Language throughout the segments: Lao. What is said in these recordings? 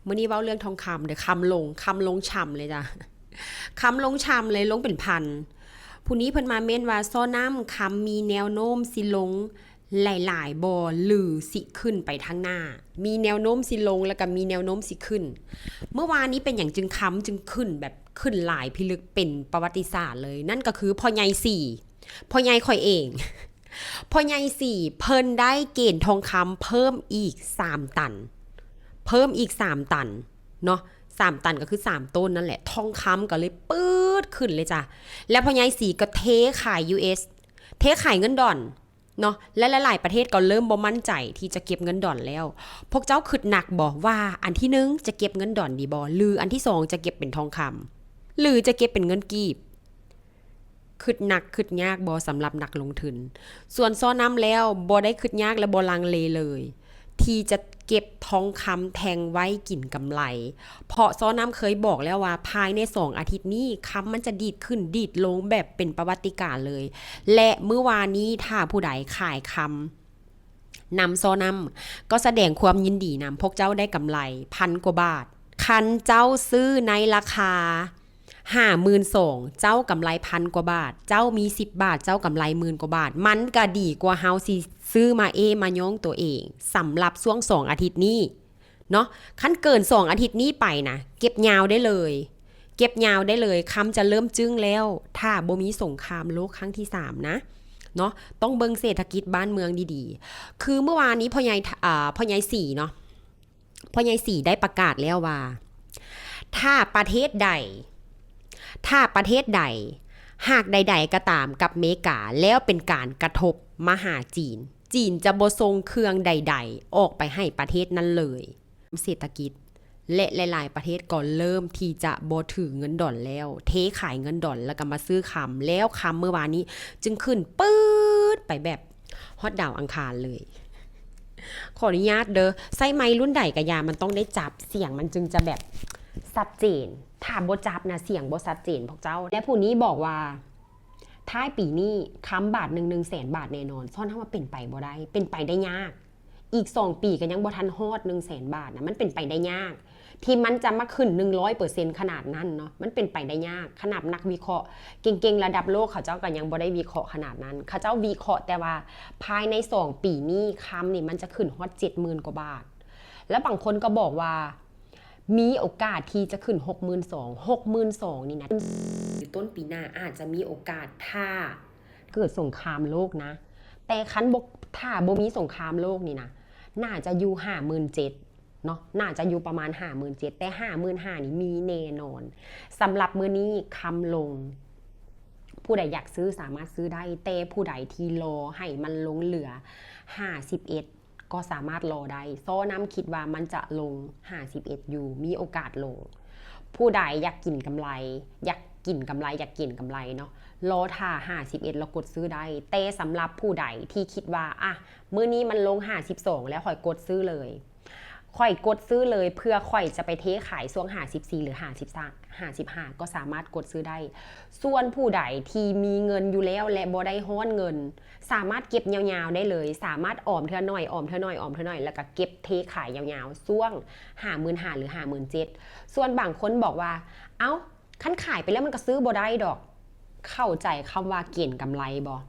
ມື້ນີ້ເວົ້າເລື່ອງທອງຄຳເດີ ຄຳລົງ ຄຳລົງຊ່ຳເລີຍຈ້ະ ຄຳລົງຊ່ຳເລີຍ ລົງເປັນພັນ. ຜູ້ນີ້ເພິ່ນມາເມັ້ນວ່າ ຊໍ້ນ້ຳ ຄຳມີແນວໂນ້ມຊິລົງຫຼາຍໆບໍ່ ຫຼື ຊິຂຶ້ນໄປທາງໜ້າ? ມີແນວໂນ້ມຊິລົງ ແລ້ວກໍມີແນວໂນ້ມຊິຂຶ້ນ. ເມື່ອວານນີ້ເປັນຫຍັງຈຶ່ງຄຳຈຶ່ງຂຶ້ນ ແບບຂຶ້ນຫຼາຍພິລຶກ ເປັນປະຫວັດຕິສາດເລີຍ? ນັ້ນກໍຄືພໍ່ໃຫຍ່ສີ່ ພໍ່ໃຫຍ່ຂ້ອຍເອງ ພໍ່ໃຫຍ່ສີ່ ເພິ່ນໄດ້ເກນທອງຄຳເພີ່ມອີກສາມຕັນ ເພີ່ມອີກສາມຕັນເນາະ ສາມຕັນກໍຄືສາມໂຕນນັ້ນແຫຼະ ທອງຄຳກໍເລີຍປຶດຂຶ້ນເລີຍຈ້ະ. ແລ້ວພໍ່ໃຫຍ່ສີ່ກໍເທຂາຍຢູເອສ ເທຂາຍເງິນດອນເນາະ ແລະ ຫຼາຍໆປະເທດກໍເລີ່ມບໍ່ໝັ້ນໃຈທີ່ຈະເກັບເງິນດອນແລ້ວ. ພວກເຈົ້າຄິດໜັກບໍ່ວ່າອັນທີໜຶ່ງຈະເກັບເງິນດອນດີບໍ່ ຫຼື ອັນທີສອງຈະເກັບເປັນທອງຄຳ ຫຼື ຈະເກັບເປັນເງິນກີບ? ຄິດໜັກຄິດຍາກບໍ່ສຳລັບນັກລົງທຶນ? ສ່ວນຊໍ້ນ້ຳແລ້ວ ບໍ່ໄດ້ຄິດຍາກ ແລະ ບໍ່ລັງເລເລີຍ ທີ່ຈະເກັບທອງຄຳແທ່ງໄວ້ກິນກຳໄລ ເພາະຊໍ້ນ້ຳເຄີຍບອກແລ້ວວ່າ ພາຍໃນສອງອາທິດນີ້ ຄຳມັນຈະດີດຂຶ້ນດີດລົງແບບເປັນປະຫວັດຕິການເລີຍ. ແລະ ມື້ວານນີ້ ຖ້າຜູ້ໃດຂາຍຄຳ ນຳຊໍ້ນ້ຳ ກໍສະແດງຄວາມຍິນດີນຳ ພວກເຈົ້າໄດ້ກຳໄລພັນກວ່າບາດ. ຄັນເຈົ້າຊື້ໃນລາຄາຫ້າໝື່ນສອງ ເຈົ້າກຳໄລພັນກວ່າບາດ, ເຈົ້າມີສິບບາດ ເຈົ້າກຳໄລໝື່ນກວ່າບາດ, ມັນກະດີກວ່າເຮົາຊິຊື້ມາເອ້ມາຍ້ອງຕົວເອງ ສຳລັບຊ່ວງສອງອາທິດນີ້ເນາະ. ຄັນເກີນສອງອາທິດນີ້ໄປນະ ເກັບຍາວໄດ້ເລີຍ. ເກັບຍາວໄດ້ເລີຍ, ຄຳຈະເລີ່ມຈຶ້ງແລ້ວ ຖ້າບໍ່ມີສົງຄາມໂລກຄັ້ງທີສາມນະເນາະ. ຕ້ອງເບິ່ງເສດຖະກິດບ້ານເມືອງດີໆ. ຄືມື້ວານນີ້ພໍ່ໃຫຍ່ ອ່າ ພໍ່ໃຫຍ່ສີເນາະ, ພໍ່ໃຫຍ່ສີໄດ້ປະກາດແລ້ວວ່າ ຖ້າປະເທດໃດ ຖ້າປະເທດໃດ ຫາກໃດໆກໍຕາມກັບເມກາ ແລ້ວເປັນການກະທົບມາຫາຈີນ, ຈີນຈະບໍ່ສົ່ງເຄື່ອງໃດໆອອກໄປໃຫ້ປະເທດນັ້ນເລີຍ. ເສດຖະກິດ ແລະ ຫຼາຍໆປະເທດກໍເລີ່ມທີ່ຈະບໍ່ຖືເງິນດອນແລ້ວ, ເທຂາຍເງິນດອນ ແລ້ວກໍມາຊື້ຄຳ, ແລ້ວຄຳມື້ວານນີ້ຈຶ່ງຂຶ້ນປຶດໄປແບບຮອດດາວອັງຄານເລີຍ. ຂໍອະນຸຍາດເດີ, ໃຊ້ໄມລຸ້ນໃດກໍຢ່າ, ມັນຕ້ອງໄດ້ຈັບ, ສຽງມັນຈຶ່ງຈະແບບຊັດເຈນ. ຖ້າບໍ່ຈັບນະ, ສຽງບໍ່ຊັດເຈນພວກເຈົ້າ. ແລະ ຜູ້ນີ້ບອກວ່າ ທ້າຍປີນີ້ຄຳບາດໜຶ່ງ ໜຶ່ງແສນບາດແນ່ນອນ. ຊ້ອນເຮົາວ່າເປັນໄປບໍ່ໄດ້, ເປັນໄປໄດ້ຍາກ. ອີກສອງປີກໍຍັງບໍ່ທັນຮອດໜຶ່ງແສນບາດນະ, ມັນເປັນໄປໄດ້ຍາກ ທີ່ມັນຈະມາຂຶ້ນໜຶ່ງຮ້ອຍເປີເຊັນຂະໜາດນັ້ນເນາະ, ມັນເປັນໄປໄດ້ຍາກ. ຂະໜາດນັກວິເຄາະເກັ່ງໆລະດັບໂລກ ເຂົາເຈົ້າກໍຍັງບໍ່ໄດ້ວິເຄາະຂະໜາດນັ້ນ, ເຂົາເຈົ້າວິເຄາະແຕ່ວ່າພາຍໃນສອງປີນີ້ ຄຳນີ້ມັນຈະຂຶ້ນຮອດເຈັດໝື່ນກວ່າບາດ. ແລ້ວບາງຄົນກໍບອກວ່າ ມີໂອກາດທີ່ຈະຂຶ້ນຫົກໝື່ນສອງ ຫົກໝື່ນສອງນີ້ນະ ຕົ້ນປີໜ້າອາດຈະມີໂອກາດ ຖ້າເກີດສົງຄາມໂລກນະ, ແຕ່ຄັນບໍ່ ຖ້າບໍ່ມີສົງຄາມໂລກນີ້ນະ ໜ້າຈະຢູ່ຫ້າໝື່ນເຈັດເນາະ, ໜ້າຈະຢູ່ປະມານຫ້າໝື່ນເຈັດ ແຕ່ຫ້າໝື່ນຫ້ານີ້ມີແນ່ນອນ. ສຳລັບມື້ນີ້ຄຳລົງ, ຜູ້ໃດຢາກຊື້ສາມາດຊື້ໄດ້, ແຕ່ຜູ້ໃດທີ່ລໍໃຫ້ມັນລົງເຫຼືອຫ້າສິບເອັດ ກໍສາມາດລໍໄດ້. ຊໍ້ນ້ຳຄິດວ່າມັນຈະລົງຫ້າສິບເອັດຢູ່, ມີໂອກາດລົງ. ຜູ້ໃດຢາກກິນກຳໄລ, ຢາກກິນກຳໄລ, ຢາກເກັນກຳໄລເນາະ, ລໍຖ້າຫ້າສິບເອັດແລ້ວກົດຊື້ໄດ້. ແຕ່ສຳລັບຜູ້ໃດທີ່ຄິດວ່າ ອະ ມື້ນີ້ມັນລົງຫ້າສິບສອງແລ້ວ ຂ້ອຍກົດຊື້ເລີຍ, ຂ້ອຍກົດຊື້ເລີຍ ເພື່ອຂ້ອຍຈະໄປເທຂາຍຊ່ວງຫ້າສິບສີ່ ຫຼື ຫ້າສິບສາມ ຫ້າສິບຫ້າ ກໍສາມາດກົດຊື້ໄດ້. ສ່ວນຜູ້ໃດທີ່ມີເງິນຢູ່ແລ້ວ ແລະ ບໍ່ໄດ້ຮ້ອນເງິນ, ສາມາດເກັບຍາວໆໄດ້ເລີຍ, ສາມາດອອມເທື່ອໜ້ອຍ ອອມເທື່ອໜ້ອຍ ອອມເທື່ອໜ້ອຍ ແລ້ວກໍເກັບເທຂາຍຍາວໆ ຊ່ວງຫ້າໝື່ນຫ້າ ຫຼື ຫ້າໝື່ນເຈັດ. ສ່ວນບາງຄົນບອກວ່າ ເອົ້າ ຄັນຂາຍໄປແລ້ວມັນກໍຊື້ບໍ່ໄດ້ດອກ. ເຂົ້າໃຈຄຳວ່າເກນກຳໄລບໍ່?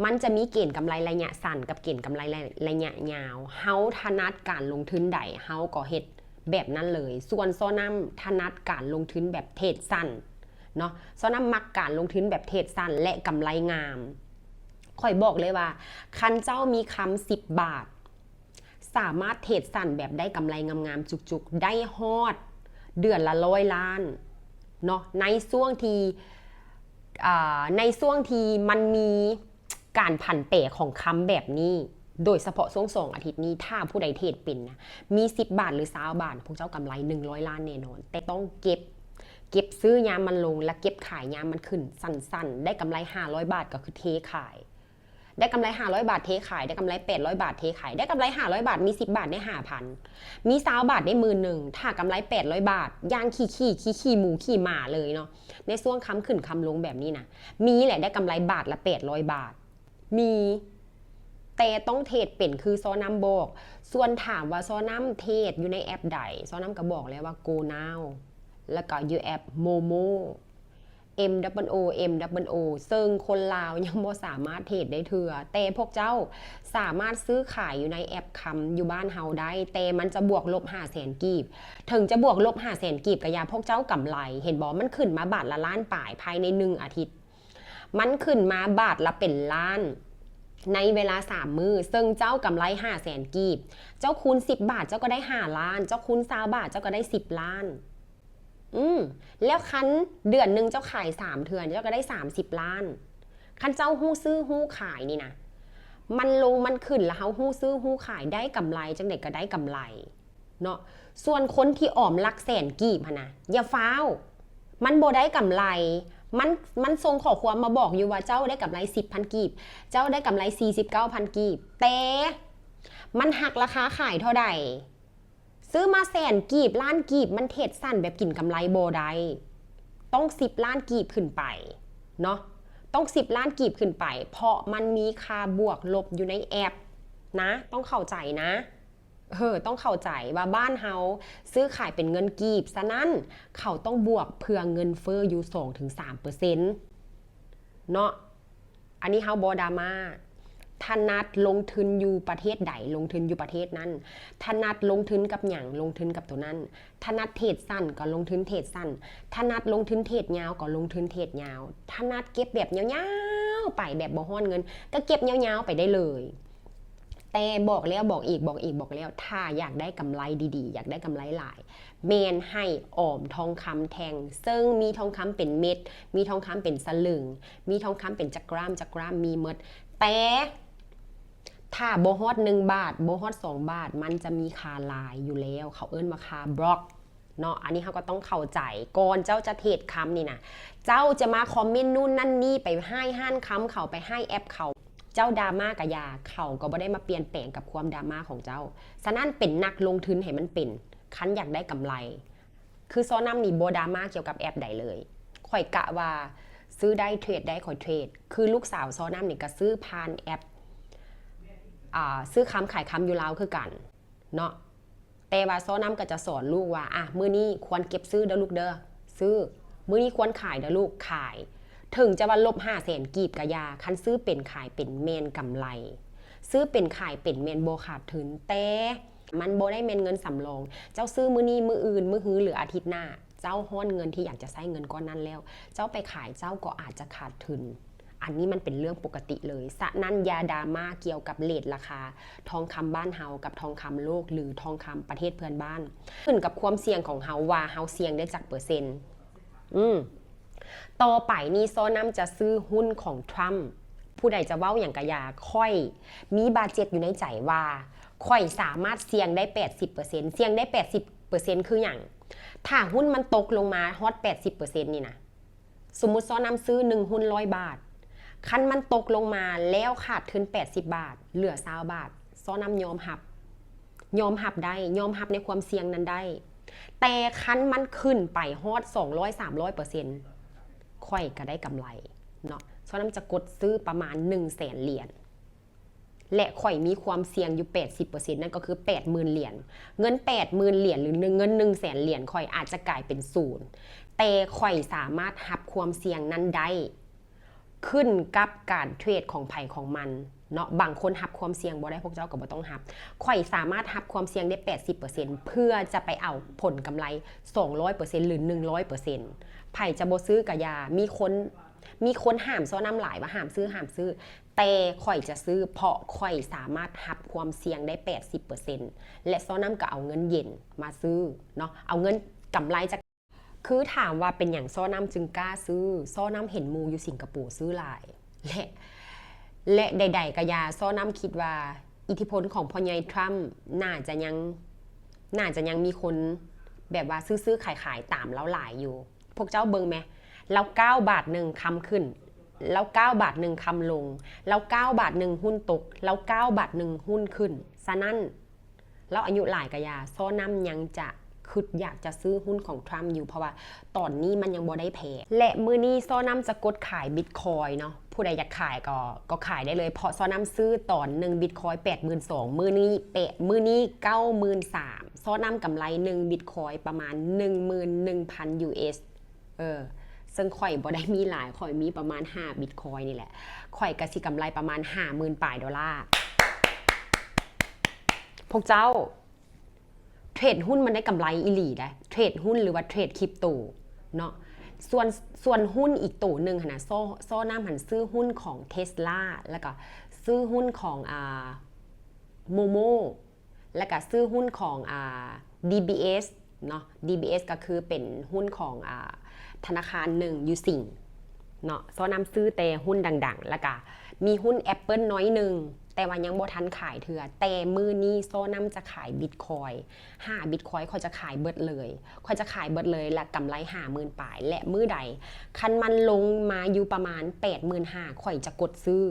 ມັນຈະມີເກນກຳໄລໄລຍະສັ້ນກັບເກນກຳໄລໄລຍະຍາວ. ເຮົາຖະໜັດການລົງທຶນໃດ ເຮົາກໍເຮັດແບບນັ້ນເລີຍ. ສ່ວນຊໍ້ນ້ຳຖະໜັດການລົງທຶນແບບເທຣດສັ້ນເນາະ, ຊໍ້ນ້ຳມັກການລົງທຶນແບບເທຣດສັ້ນ ແລະ ກຳໄລງາມ. ຂ້ອຍບອກເລີຍວ່າ ຄັນເຈົ້າມີຄຳສິບບາດ ສາມາດເທຣດສັ້ນແບບໄດ້ກຳໄລງາມໆ ຈຸກໆ ໄດ້ຮອດເດືອນລະຮ້ອຍລ້ານເນາະ, ໃນຊ່ວງທີ່ ອ່າ ໃນຊ່ວງທີ່ມັນມີການຜັນແປຂອງຄຳແບບນີ້, ໂດຍສະເພາະຊ່ວງສອງອາທິດນີ້ ຖ້າຜູ້ໃດເທຣດເປັນນະ, ມີສິບບາດ ຫຼື ຊາວບາດ ພວກເຈົ້າກຳໄລໜຶ່ງຮ້ອຍລ້ານແນ່ນອນ. ແຕ່ຕ້ອງເກັບ, ເກັບຊື້ຍາມມັນລົງ ແລະ ເກັບຂາຍຍາມມັນຂຶ້ນ. ສັ້ນໆ ໄດ້ກຳໄລຫ້າຮ້ອຍບາດ ກໍຄືເທຂາຍ. ໄດ້ກຳໄລຫ້າຮ້ອຍບາດເທຂາຍ, ໄດ້ກຳໄລແປດຮ້ອຍບາດເທຂາຍ, ໄດ້ກຳໄລຫ້າຮ້ອຍບາດ ມີສິບບາດໄດ້ຫ້າພັນ, ມີຊາວບາດໄດ້ໝື່ນໜຶ່ງ. ຖ້າກຳໄລແປດຮ້ອຍບາດ ຢ່າງຂີ້ໆ ຂີ້ໆໝູ ຂີ້ໝາເລີຍເນາະ, ໃນຊ່ວງຄຳຂຶ້ນຄຳລົງແບບນີ້ນະ, ມີແຫຼະ ໄດ້ກຳໄລບາດລະແປດຮ້ອຍບາດ, ມີ ແຕ່ຕ້ອງເທຣດເປັນຄືຊໍນ້ຳບອກ. ສ່ວນຖາມວ່າຊໍນ້ຳເທຣດຢູ່ໃນແອັບໃດ, ຊໍນ້ຳກໍບອກແລ້ວວ່າ Go Now ແລ້ວກໍຢູ່ແອັບ Momo, M O M O, M O M O, ເຊິ່ງຄົນລາວຍັງບໍ່ສາມາດເທຣດໄດ້ເທື່ອ, ແຕ່ພວກເຈົ້າສາມາດຊື້ຂາຍຢູ່ໃນແອັບຄຳຢູ່ບ້ານເຮົາໄດ້, ແຕ່ມັນຈະບວກລົບຫ້າແສນກີບ. ເຖິງຈະບວກລົບຫ້າແສນກີບກໍຢ່າ, ພວກເຈົ້າກຳໄລ. ເຫັນບໍ່? ມັນຂຶ້ນມາບາດລະລ້ານປາຍພາຍໃນໜຶ່ງອາທິດ. ມັນຂຶ້ນມາບາດລະເປັນລ້ານໃນເວລາສາມມື້, ເຊິ່ງເຈົ້າກຳໄລຫ້າແສນກີບ. ເຈົ້າຄູນສິບບາດ, ເຈົ້າກໍໄດ້ຫ້າລ້ານ. ເຈົ້າຄູນຊາວບາດ, ເຈົ້າກໍໄດ້ສິບລ້ານ. ອືມ ແລ້ວຄັນເດືອນໜຶ່ງເຈົ້າຂາຍສາມເທື່ອ, ເຈົ້າກໍໄດ້ສາມສິບລ້ານ. ຄັນເຈົ້າຮູ້ຊື້ຮູ້ຂາຍນີ້ນະ, ມັນລົງມັນຂຶ້ນ ແລ້ວເຮົາຮູ້ຊື້ຮູ້ຂາຍ, ໄດ້ກຳໄລ ຈັ່ງໃດກໍໄດ້ກຳໄລເນາະ. ສ່ວນຄົນທີ່ອອມຫຼັກແສນກີບຫັ້ນນະ, ຢ່າຟ້າວ, ມັນບໍ່ໄດ້ກຳໄລ. ມັນ, ມັນສົ່ງຂໍ້ຄວາມມາບອກຢູ່ວ່າ ເຈົ້າໄດ້ກຳໄລສິບພັນກີບ, ເຈົ້າໄດ້ກຳໄລສີ່ສິບເກົ້າພັນກີບ, ແຕ່ມັນຫັກລາຄາຂາຍເທົ່າໃດ? ຊື້ມາແສນກີບ, ລ້ານກີບ, ມັນເທຣດສັ້ນແບບກິນກຳໄລບໍ່ໄດ້. ຕ້ອງສິບລ້ານກີບຂຶ້ນໄປເນາະ, ຕ້ອງສິບລ້ານກີບຂຶ້ນໄປ, ເພາະມັນມີຄ່າບວກລົບຢູ່ໃນແອັບນະ, ຕ້ອງເຂົ້າໃຈນະ. ເອີ ຕ້ອງເຂົ້າໃຈວ່າບ້ານເຮົາຊື້ຂາຍເປັນເງິນກີບ, ສະນັ້ນເຂົາຕ້ອງບວກເພື່ອເງິນເຟີ້ຢູ່ສອງເຖິງສາມເປີເຊັນເນາະ. ອັນນີ້ເຮົາບໍ່ດຣາມາ. ຖະໜັດລົງທຶນຢູ່ປະເທດໃດ, ລົງທຶນຢູ່ປະເທດນັ້ນ. ຖະໜັດລົງທຶນກັບຫຍັງ, ລົງທຶນກັບໂຕນັ້ນ. ຖະໜັດເທຣດສັ້ນກໍລົງທຶນເທຣດສັ້ນ, ຖະໜັດລົງທຶນເທຣດຍາວກໍລົງທຶນເທຣດຍາວ, ຖະໜັດເກັບແບບຍາວໆໄປ ແບບບໍ່ຮ້ອນເງິນ ກໍເກັບຍາວໆໄປໄດ້ເລີຍ. ແຕ່ບອກແລ້ວບອກອີກ, ບອກອີກບອກແລ້ວ, ຖ້າຢາກໄດ້ກຳໄລດີໆ, ຢາກໄດ້ກຳໄລຫຼາຍ, ແມ່ນໃຫ້ອອມທອງຄຳແທ່ງ, ເຊິ່ງມີທອງຄຳເປັນເມັດ, ມີທອງຄຳເປັນສະຫຼຶງ, ມີທອງຄຳເປັນຈັກກຣາມ, ຈັກກຣາມມີໝົດ. ແຕ່ຖ້າບໍ່ຮອດໜຶ່ງບາດ, ບໍ່ຮອດສອງບາດ, ມັນຈະມີຄ່າລາຍຢູ່ແລ້ວ, ເຂົາເອີ້ນວ່າຄ່າບລັອກເນາະ. ອັນນີ້ເຮົາກໍຕ້ອງເຂົ້າໃຈ. ກ່ອນເຈົ້າຈະເທຣດຄຳນີ້ນະ, ເຈົ້າຈະມາຄອມເມັນນູ້ນນັ້ນນີ້, ໄປຮ້າຍຮ້ານຄຳເຂົາ, ໄປຮ້າຍແອັບເຂົາ, ເຈົ້າດຣາມາກະຢ່າ, ເຂົາກໍບໍ່ໄດ້ມາປ່ຽນແປງກັບຄວາມດຣາມາຂອງເຈົ້າ. ສະນັ້ນເປັນນັກລົງທຶນໃຫ້ມັນເປັນ, ຄັນຢາກໄດ້ກຳໄລ. ຄືຊໍນ້ຳນີ້ບໍ່ດຣາມາກ່ຽວກັບແອັບໃດເລີຍ. ຂ້ອຍກະວ່າຊື້ໄດ້ເທຣດໄດ້ ຂ້ອຍເທຣດ. ຄືລູກສາວຊໍນ້ຳນີ້ກໍຊື້ຜ່ານແອັບ, ອ່າ, ຊື້ຄຳຂາຍຄຳຢູ່ລາວຄືກັນເນາະ. ແຕ່ວ່າຊໍນ້ຳກໍຈະສອນລູກວ່າ, ອ່ະ, ມື້ນີ້ຄວນເກັບຊື້ເດີລູກເດີ, ຊື້. ມື້ນີ້ຄວນຂາຍເດີລູກ, ຂາຍ. ເຖິງຈະວ່າລົບຫ້າແສນກີບກໍຢ່າ, ຄັນຊື້ເປັນຂາຍເປັນແມ່ນກຳໄລ. ຊື້ເປັນຂາຍເປັນແມ່ນບໍ່ຂາດທຶນ, ແຕ່ມັນບໍ່ໄດ້ແມ່ນເງິນສຳລອງ. ເຈົ້າຊື້ມື້ນີ້, ມື້ອື່ນ, ມື້ຮື ຫຼື ອາທິດໜ້າ, ເຈົ້າຮ້ອນເງິນທີ່ຢາກຈະໃຊ້ເງິນກ້ອນນັ້ນແລ້ວ, ເຈົ້າໄປຂາຍ, ເຈົ້າກໍອາດຈະຂາດທຶນ. ອັນນີ້ມັນເປັນເລື່ອງປົກກະຕິເລີຍ. ສະນັ້ນຢ່າດຣາມາກ່ຽວກັບເຣດລາຄາທອງຄຳບ້ານເຮົາກັບທອງຄຳໂລກ ຫຼື ທອງຄຳປະເທດເພື່ອນບ້ານ. ຂຶ້ນກັບຄວາມສ່ຽງຂອງເຮົາວ່າເຮົາສ່ຽງໄດ້ຈັກເປີເຊັນ. ອືມ. ຕໍ່ໄປນີ້ ຊໍນ້ຳຈະຊື້ຫຸ້ນຂອງທຣຳ. ຜູ້ໃດຈະເວົ້າຫຍັງກະຢ່າ, ຂ້ອຍມີບາເຈັດຢູ່ໃນໃຈວ່າ ຂ້ອຍສາມາດສ່ຽງໄດ້ແປດສິບເປີເຊັນ. ສ່ຽງໄດ້ແປດສິບເປີເຊັນຄືຫຍັງ? ຖ້າຫຸ້ນມັນຕົກລົງມາຮອດແປດສິບເປີເຊັນນີ້ນະ, ສົມມຸດຊໍນ້ຳຊື້ໜຶ່ງຫຸ້ນຮ້ອຍບາດ, ຄັນມັນຕົກລົງມາແລ້ວຂາດທຶນແປດສິບບາດ, ເຫຼືອຊາວບາດ, ຊໍນ້ຳຍອມຮັບ, ຍອມຮັບໄດ້, ຍອມຮັບໃນຄວາມສ່ຽງນັ້ນໄດ້. ແຕ່ຄັນມັນຂຶ້ນໄປຮອດສອງຮ້ອຍ ສາມຮ້ອຍເປີເຊັນ, ຂ້ອຍກໍໄດ້ກຳໄລເນາະ. ຊໍນ້ຳຈະກົດຊື້ປະມານໜຶ່ງແສນຫຼຽນ. ແລະ ຂ້ອຍມີຄວາມສ່ຽງຢູ່ແປດສິບເປີເຊັນ, ນັ້ນກໍຄືແປດໝື່ນຫຼຽນ. ເງິນແປດໝື່ນຫຼຽນ ຫຼື ເງິນໜຶ່ງແສນຫຼຽນ ຂ້ອຍອາດຈະກາຍເປັນສູນ, ແຕ່ຂ້ອຍສາມາດຮັບຄວາມສ່ຽງນັ້ນໄດ້ ຂຶ້ນກັບການເທຣດຂອງໃຜຂອງມັນເນາະ. ບາງຄົນຮັບຄວາມສ່ຽງບໍ່ໄດ້, ພວກເຈົ້າກໍບໍ່ຕ້ອງຮັບ. ຂ້ອຍສາມາດຮັບຄວາມສ່ຽງໄດ້ແປດສິບເປີເຊັນ ເພື່ອຈະໄປເອົາຜົນກຳໄລສອງຮ້ອຍເປີເຊັນ ຫຼື ໜຶ່ງຮ້ອຍເປີເຊັນ. ໃຜຈະບໍ່ຊື້ກະຢ່າ, ມີຄົນ, ມີຄົນຫ້າມຊໍນ້ຳຫຼາຍວ່າຫ້າມຊື້, ຫ້າມຊື້. ແຕ່ຂ້ອຍຈະຊື້ ເພາະຂ້ອຍສາມາດຮັບຄວາມສ່ຽງໄດ້ແປດສິບເປີເຊັນ ແລະ ຊໍນ້ຳກໍເອົາເງິນເຢັນມາຊື້ເນາະ, ເອົາເງິນກຳໄລຈາກ, ຄືຖາມວ່າເປັນຫຍັງຊໍນ້ຳຈຶ່ງກ້າຊື້? ຊໍນ້ຳເຫັນໝູ່ຢູ່ສິງກະໂປຊື້ຫຼາຍ ແລະ ແລະ ໃດໆກະຢ່າ, ຊໍນ້ຳຄິດວ່າອິດທິພົນຂອງພໍ່ໃຫຍ່ທຣຳໜ້າຈະຍັງ, ໜ້າຈະຍັງມີຄົນແບບວ່າຊື້ໆຂາຍໆຕາມລາວຫຼາຍຢູ່. ພວກເຈົ້າເບິ່ງແມ, ລາວກ້າວບາດໜຶ່ງຄຳຂຶ້ນ, ລາວກ້າວບາດໜຶ່ງຄຳລົງ, ລາວກ້າວບາດໜຶ່ງຫຸ້ນຕົກ, ລາວກ້າວບາດໜຶ່ງຫຸ້ນຂຶ້ນ. ສະນັ້ນ ລາວອາຍຸຫຼາຍກະຢ່າ, ຊໍນ້ຳຍັງຈະ ຄິດຢາກຈະຊື້ຫຸ້ນຂອງ Trump ຢູ່ ເພາະວ່າຕອນນີ້ມັນຍັງບໍ່ໄດ້ແພ້. ແລະ ມື້ນີ້ຊໍ້ນ້ຳຈະກົດຂາຍ Bitcoin ເນາະ, ຜູ້ໃດຢາກຂາຍກໍ ກໍຂາຍໄດ້ເລີຍ ເພາະຊໍ້ນ້ຳຊື້ຕອນໜຶ່ງ Bitcoin ແປດໝື່ນສອງ ມື້ນີ້ແປະ ມື້ນີ້ເກົ້າໝື່ນສາມ ຊໍ້ນ້ຳກຳໄລໜຶ່ງ Bitcoin ປະມານໜຶ່ງໝື່ນໜຶ່ງພັນ US ເອີ ເຊິ່ງຂ້ອຍບໍ່ໄດ້ມີຫຼາຍ ຂ້ອຍມີປະມານຫ້າ Bitcoin ນີ້ແຫຼະ ຂ້ອຍກະຊິກຳໄລປະມານຫ້າໝື່ນປາຍໂດລາ. ພວກເຈົ້າ ເທຣດຫຸ້ນມັນໄດ້ກຳໄລອີ່ຫຼີໄດ໋ ເທຣດຫຸ້ນ ຫຼືວ່າເທຣດຄຣິບໂຕເນາະ. ສ່ວນ ສ່ວນຫຸ້ນອີກໂຕໜຶ່ງຫັ້ນນະ ຊໍ້ ຊໍ້ນ້ຳຫັ້ນຊື້ຫຸ້ນຂອງ Tesla ແລ້ວກໍຊື້ຫຸ້ນຂອງ ອ່າ Momo ແລ້ວກະຊື້ຫຸ້ນຂອງ ອ່າ DBS ເນາະ, DBS ກໍຄືເປັນຫຸ້ນຂອງ ອ່າ ທະນາຄານໜຶ່ງຢູ່ສິງເນາະ. ຊໍ້ນ້ຳຊື້ແຕ່ຫຸ້ນດັງໆ ແລ້ວກະມີຫຸ້ນ Apple ໜ້ອຍໜຶ່ງ ແຕ່ວ່າຍັງບໍ່ທັນຂາຍເທື່ອ. ແຕ່ມື້ນີ້ຊໍ້ນ້ຳຈະຂາຍ Bitcoin ຫ້າ Bitcoin ຂ້ອຍຈະຂາຍເບິດເລີຍ ຂ້ອຍຈະຂາຍເບິດເລີຍ ແລະ ກຳໄລຫ້າໝື່ນປາຍ. ແລະ ມື້ໃດຄັນມັນລົງມາຢູ່ປະມານແປດໝື່ນຫ້າ ຂ້ອຍຈະກົດຊື້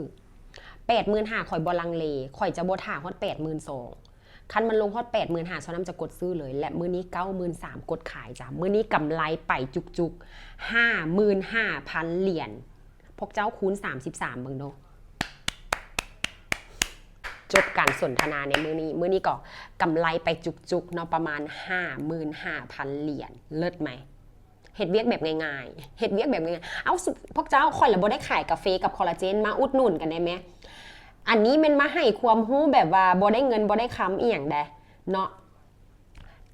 ແປດໝື່ນຫ້າ ຂ້ອຍບໍ່ລັງເລ ຂ້ອຍຈະບໍ່ຖ້າຮອດແປດໝື່ນສອງ ຄັນມັນລົງຮອດແປດໝື່ນຫ້າ ຊໍ້ນ້ຳຈະກົດຊື້ເລີຍ ແລະ ມື້ນີ້ເກົ້າໝື່ນສາມ ກົດຂາຍຈ້ະ. ມື້ນີ້ກຳໄລໄປຈຸກໆ ຫ້າໝື່ນຫ້າພັນຫຼຽນ. ພວກເຈົ້າຄູນສາມສິບສາມເບິ່ງດູ. ຈົບການສົນທະນາໃນມື້ນີ້. ມື້ນີ້ກໍກຳໄລໄປຈຸກໆເນາະ ປະມານຫ້າໝື່ນຫ້າພັນຫຼຽນ. ເລີດໄໝ? ເຮັດວຽກແບບງ່າຍໆ ເຮັດວຽກແບບງ່າຍໆ. ເອົ້າ ພວກເຈົ້າ ຂ້ອຍລະບໍ່ໄດ້ຂາຍກາເຟກັບຄອລລາເຈນ ມາອຸດໜູນກັນໄດ້ແມ? ອັນນີ້ແມ່ນມາໃຫ້ຄວາມຮູ້ແບບວ່າບໍ່ໄດ້ເງິນບໍ່ໄດ້ຄຳອີ່ຫຍັງໃດເນາະ.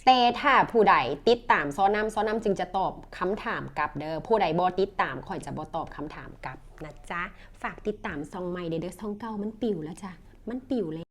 ແຕ່ຖ້າຜູ້ໃດຕິດຕາມຊໍ້ນ້ຳ ຊໍ້ນ້ຳຈຶ່ງຈະຕອບຄຳຖາມກັບເດີ. ຜູ້ໃດບໍ່ຕິດຕາມ ຂ້ອຍຈະບໍ່ຕອບຄຳຖາມກັບນະຈ໊ະ. ຝາກຕິດຕາມຊ່ອງໃໝ່ເດີ ຊ່ອງເກົ່າມັນປິວແລ້ວຈ້ະ ມັນປິວແລ້ວ.